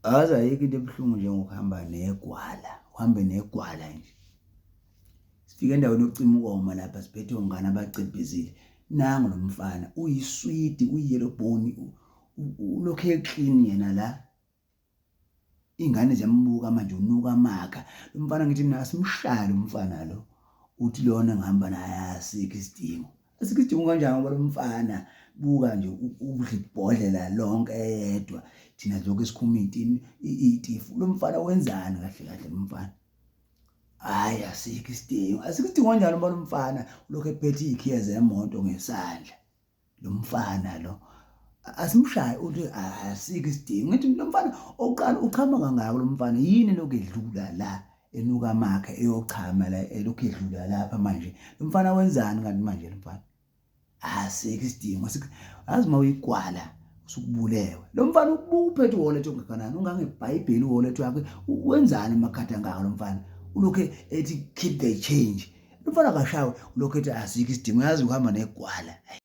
Azi ayikho into ebuhlungu njengokuhamba negwala, uhambe negwala nje. Sifike endaweni yokucima ukoma lapha siphethe ongane abacebhezile. Nangu lo mfana uyiswidi, uyi-yellow bone, ulokhu e-clean yena la. Iy'ngane ziyambuka manje unuka amakha. Lo mfana ngithi mina asimshaye lo mfana lo. Uthi lona ngihamba naye asikho isidingo. Asikho isidingo kanjani ngoba lo mfana buka nje udla ibhodlela lonke eyedwa. Thina lokhu esikhuma intini itifu. Lo mfana wenzani kahle kahle lo mfana? Hhayi asikho isidingo. Asikho isidingo kanjani ngoba lo mfana ulokhu ephethe iy'khiya zemoto ngesandla. Lo mfana lo asimshaye uthi asikho isidingo. Ngithi lo mfana oqala uchama kangaka lo mfana yini lokhu edlula la enuka amakha eyochama la elokhu edlula lapha manje. Lo mfana wenzani kanti manje lo mfana? Asikho isidingo. Asikho yazi uma uyigwala usukubulewe. Lo mfana uphethe uwallet ongakanani ungangebhayibheli uwallet wakhe wenzani amakhadi angaka lo mfana? Ulokhu ethi keep the change. Lo mfana akashawe ulokhu ethi asikho isidingo yazi uhamba negwala.